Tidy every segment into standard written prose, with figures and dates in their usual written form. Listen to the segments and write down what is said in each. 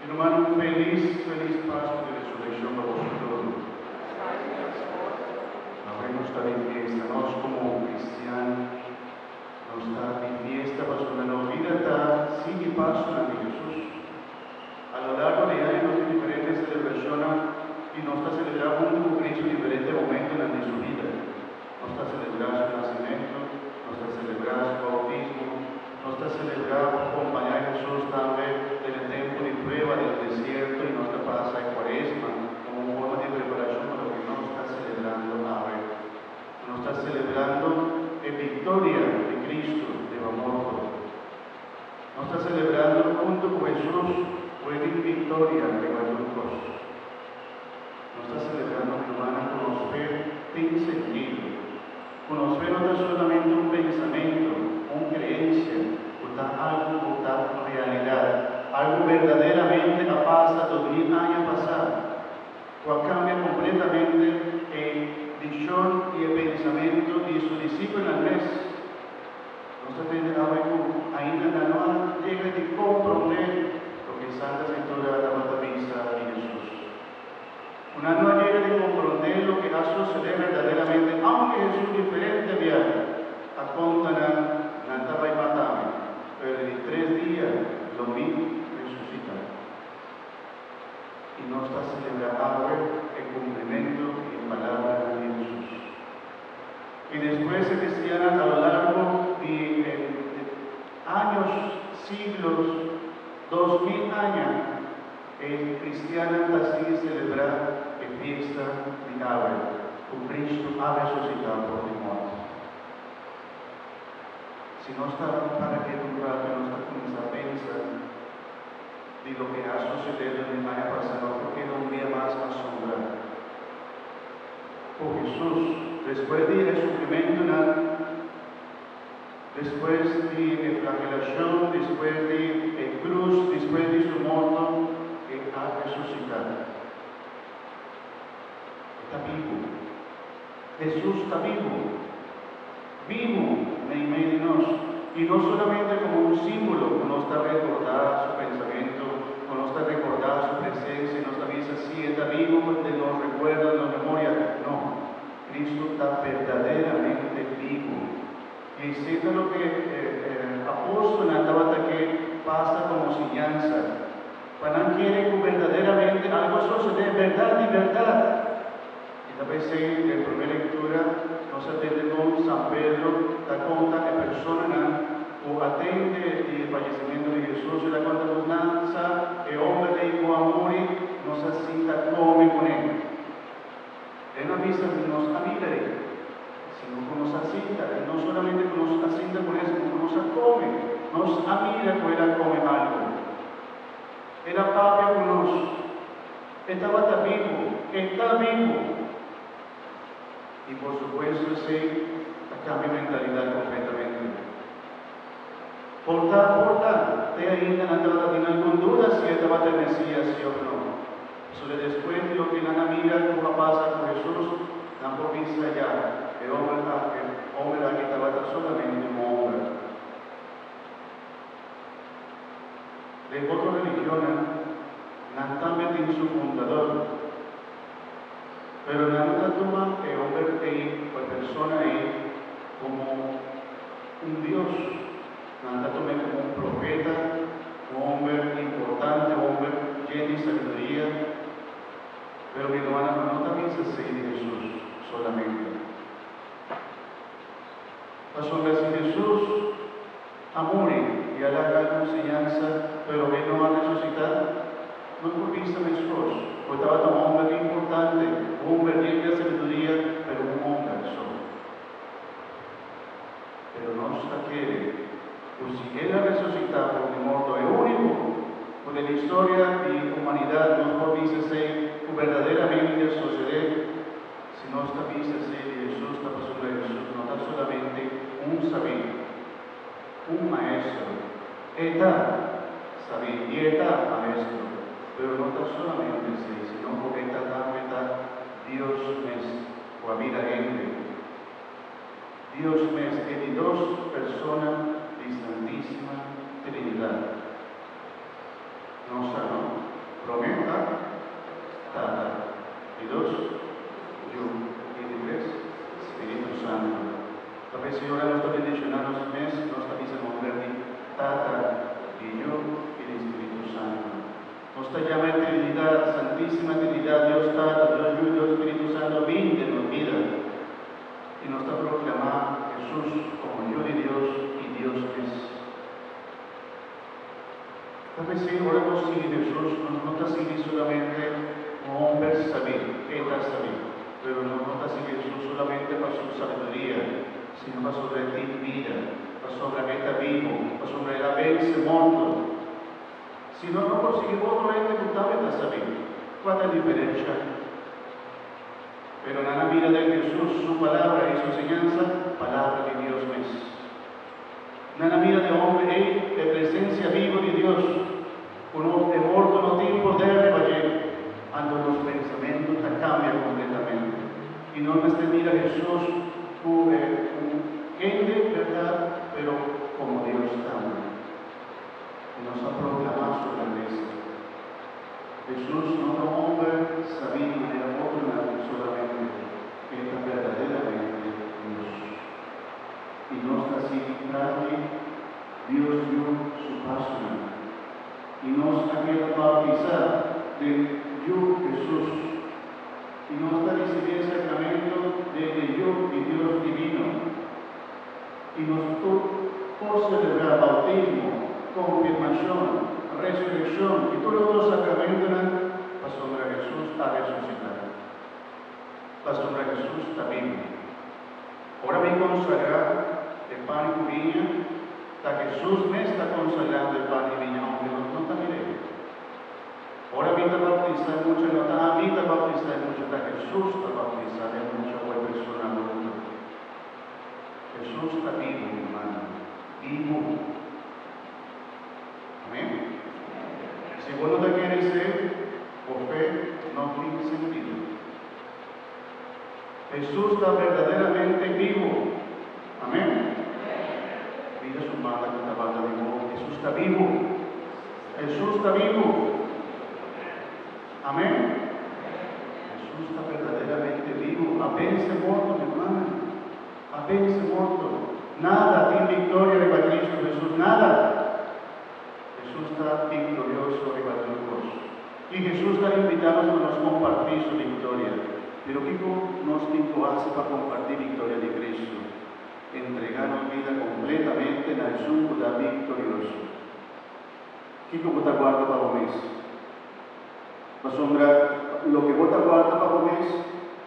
Ruman, felis, felis Pasku di Resurekshon pa boso tur. Awe nos ta di fiesta, nos komo kristian nos ta di fiesta pasobra nos bida ta sigui pasonan di Hesus. A lo largo di aña nos tin diferente selebrashonnan i nos ta selebrá huntu ku Kristu diferente momentonan di su bida. Nos ta selebrá su nasimentu, nos ta selebrá su boutismo, nos ta selebrá pa kompañá Hesus tambe den e tempu di prueba den desierto i nos ta pasa e Kuaresma komo un forma di preparashon pa loke nos ta selebrando awe. Nos ta selebrando e viktoria di Kristu riba morto. Nos ta selebrando huntu ku Hesus ku e tin viktoria riba tur kos. Nos ta selebrando, mi rumannan, ku nos fe tin sentido. Ku nos fe no ta solamente un pensamentu, un kreensia, ku ta algu ku ta realidat, algu berdaderamente a pasa 2000 aña pasá, ku a kambia kompletamente e vishon i e pensamentu di su disipelnan mes. Nos ta tende awe ku ainda nan no a yega di komprondé loke Santa Skritura tabata bisa di Hesus. Ku nan no a yega di komprondé loke a susedé berdaderamente aunke Hesus diferente biaha a konta nan, Nan ta bai mata mi, pero di tres dia lo mi resusitá. I nos ta selebrá awe e kumplimentu di e palabranan di Hesus. I despues e cristiannan a lo largo di años, siglos, 2000 aña, e cristiannan ta sigui celebra e fiesta di awe cu Cristo a resucita for di morto. Si nos ta para ketu un rato i nos ta cuminsa pensa di loke a sucede den e aña pasa, nos por keda un dia mas asombra. Ku Hesus, despues di e sufrimentunan, despues di e flagelashon, despues di e krus, despues di su morto, e a resusitá. E ta bibu. Hesus ta bibu. Bibu meimei di nos. I no solamente komo un símbolo ku nos ta rekordá su pensamentu, ku nos ta rekordá su presensia i nos ta bisa, Sí, e ta bibu den nos rekuerdo, den nos memoria. No, Kristu ta berdaderamente bibu. I esei ta loke e apóstolnan tabata ke pasa komo siñansa, pa nan kere ku berdaderamente algu a sosodé, bèrdat di bèrdat. I ta p'esei den promé lektura nos a tende kon San Pedro ta konta e personanan ku a tende di e fayesimentu di Hesus, el a konta ku nan sa e homber ei ku a muri, nos a sinta kome kuné. E no a bisa nos a mira ei, sino ku nos a sinta, i no solamente ku nos a sinta kuné, sino ku nos a kome, nos a mira ku el a kome algu. El a papia ku nos. E tabata bibu, e ta bibu! I por supuesto esei ta kambia mentalidat kompletamente. Por ta, por ta, te ainda nan tabata tin algun duda si e tabata e Mesías si òf no. Pasobra despues di loke nan a mira ku a pasa ku Hesus, nan por bisa ya, e hòmber aki, e hòmber aki tabata solamente un hòmber. Den otro religionnan, nan tambe tin su fundador. Pero nan no ta tuma e homber ei o e persona ei komo un dios. Nan ta tum'é komo un profeta, un homber importante, un homber yen di sabiduria. Pero mi rumannan, nan no ta bisa esei di Hesus solamente. Pasobra si Hesus a muri i a laga algun siñansa, pero e no a resusitá, no por bisa meskos ku e tabata un hòmber importante, un hòmber yen di sabiduria, pero un hòmber so. Pero nos ta kere ku si el a resusitá for di morto, e úniko ku den historia di humanidat nos por bisa esei ku berdaderamente a sosedé, Si nos ta bisa esei di Hesus ta pasobra Hesus no ta solamente un sabí, un maestro. E ta sabí i e ta maestro, pero no ta solamente esei, sino ku e ta tambe ta Dios mes ku a bira hende. Dios mes, e di dos persona di Santísima Trinidat. Nos sa, no? yama Trinidad, Santísima Trinidad, Dios Tata, Dios Yu, Dios Spiritu Santo, bin den nos bida. I nos ta proklamá Hesus komo Yu di Dios i Dios mes. Ta p'esei ora nos sigui Hesus, nos no ta sigui solamente un homber sabí, e ta sabí, pero nos no ta sigui Hesus solamente pa su sabiduria, sino pasobra e tin bida, pasobra e ta bibu, pasobra el a vense morto. Si nos no por sigui otro hende ku tambe ta sabí, kua ta e diferensha? Pero nan a mira den Hesus, su palabra i su enseñansa, palabra di Dios mes. Nan a mira den homber ei e presencia bibo di Dios, cu no e morto no tin poder riba dje. Anto nos pensamentu ta cambia completamente i nos mester mira Hesus cu e un hende, berdad, pero como Dios tambe. I nos a proclama su grandesa. Hesus no ta un homber sabí manera otronan solamente, e ta berdaderamente Dios. I nos ta sigui tras di Dios Yu su pasonan. I nos a keda bautisá den Yu Hesus. I nos ta risibí e sakramento den e Yu di Dios divino. I nos tur por selebrá bautismo, konfirmashon, resurekshon i tur e otro sakramentonan pasobra Hesus a resusitá. Pasobra Hesus ta bibu. Ora mi konsagrá e pan ku biña, ta Hesus mes ta konsagrando e pan i biña ounke nos no ta mir'é. Ora mi ta bautisá e mucha, no ta ami ta bautisá e mucha, ta Hesus ta bautisá e mucha o e persona adulto. Hesus ta bibu, mi rumannan, bibu. Amén? Si bo no ta kere esei, bo fe no tin sentido. Hesus ta berdaderamente bibu. Amen. Mira su banda ku ta banda di bo. Hesus ta bibu. Hesus ta bibu. Amen. Hesus ta berdaderamente bibu. A vense morto, mi rumannan. A vense morto. Nada tin viktoria riba Kristu Hesus. Nada. Hesus ta viktorioso riba tur kos. I Hesus ta invitá nos pa nos kompartí su viktoria. Pero kiko nos tin ku hasi pa kompartí viktoria di Kristu? Entregá nos bida kompletamente na esun ku ta viktorioso. Kiko bo ta guarda pa bo mes? Pasobra loke bo ta guarda pa bo mes,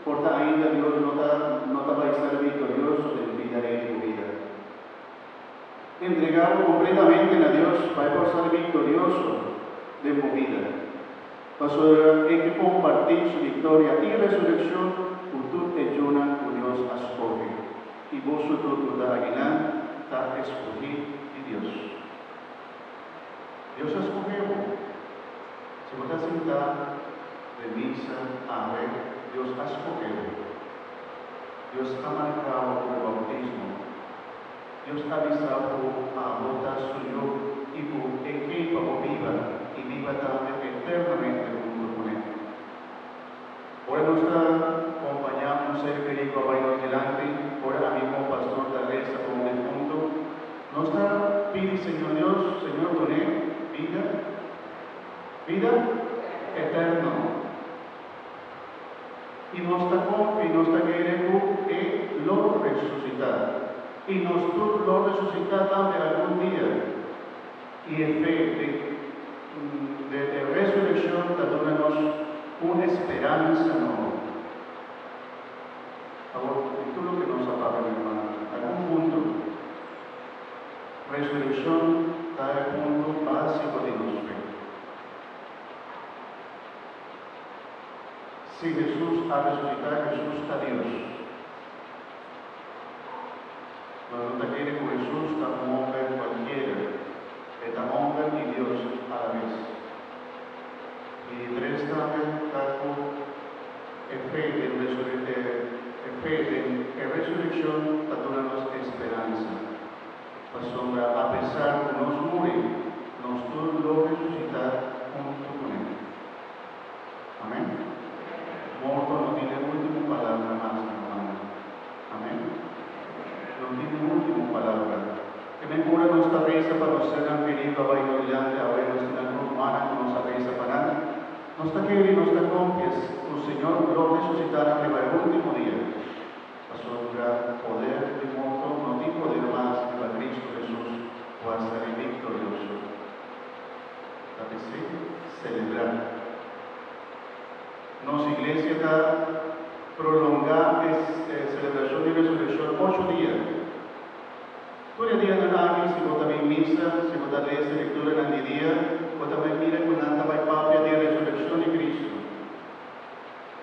por ta ainda Dios no ta no ta bai ser viktorioso den bida ei di bo bida. Entregá bo kompletamente na Dios pa e por sali viktorioso den bo bida. Pasobra e ke kompartí su viktoria i resurekshon ku tur e yunan ku Dios a skohe. I boso tur ku ta akinan ta eskohí di Dios. Dios a skohe bo. Si bo ta sintá den misa awe, Dios a skohe bo. Dios a marká bo ku e boutismo. Dios a bisa ku abo ta su yu i ku e ke pa bo biba i biba tambe eternamente huntu kuné. Ora nos ta kompañá un ser kerí ku a bai nos dilanti, ora ami komo pastor ta resa pa un defuntu, nos ta pidi Señor Dios, Señor dun'é bida, bida eterno. I nos ta konfia i nos ta kere ku e lo resusitá. I nos tur lo resusitá tambe algun dia. I e fe den den e resurekshon ta duna nos un speransa nobo. Awor, di tur loke nos a papia, mi rumannan, algun punto. Resurekshon ta e punto básiko di nos fe. Si Hesus a resusitá, Hesus ta Dios. Nos no ta kere ku Hesus ta un homber kualkiera. E ta homber i Dios alabes. I di tres tambe ta ku e fe den e fe den e resurekshon ta duna nos esperansa. Pasobra apesar ku nos muri, nos tur lo resusitá huntu kuné. Amén. Morto no tin e último palabra mas, mi rumannan. Amén. No tin e último palabra. Te men ora nos ta resa pa nos sernan kerí ku a bai nos dilanti awe, nos tin algun rumannan ku nos a resa pa nan. Nos ta kere, nos ta konfia ku Señor lo resusitá nan riba e último dia, pasobra poder di morto no tin poder mas riba Kristu Hesus ku a sali viktorioso. Ta p'esei selebrá. Nos iglesia ta prolongá e selebrashon di resurekshon ocho dia. Tur e dianan aki, si bo ta bin misa, si bo ta lesa lekturanan di dia, bo ta bai mira ku nan ta bai papia di e resurekshon di Kristu.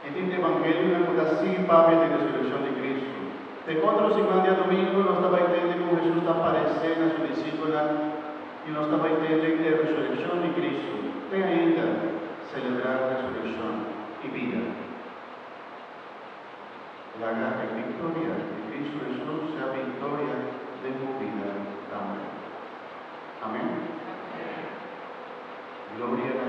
I tin evangelionan ku ta sigui papia di e resurekshon di Kristu. Te otro siman diadomingu nos ta bai tende kon Hesus ta aparesé na su disipelnan i nos ta bai tende e resurekshon di Kristu. Te ainda selebrá resurekshon i bida. Laga e viktoria di Kristu Hesus sea viktoria den bo bida tambe. Amen. Gloria na.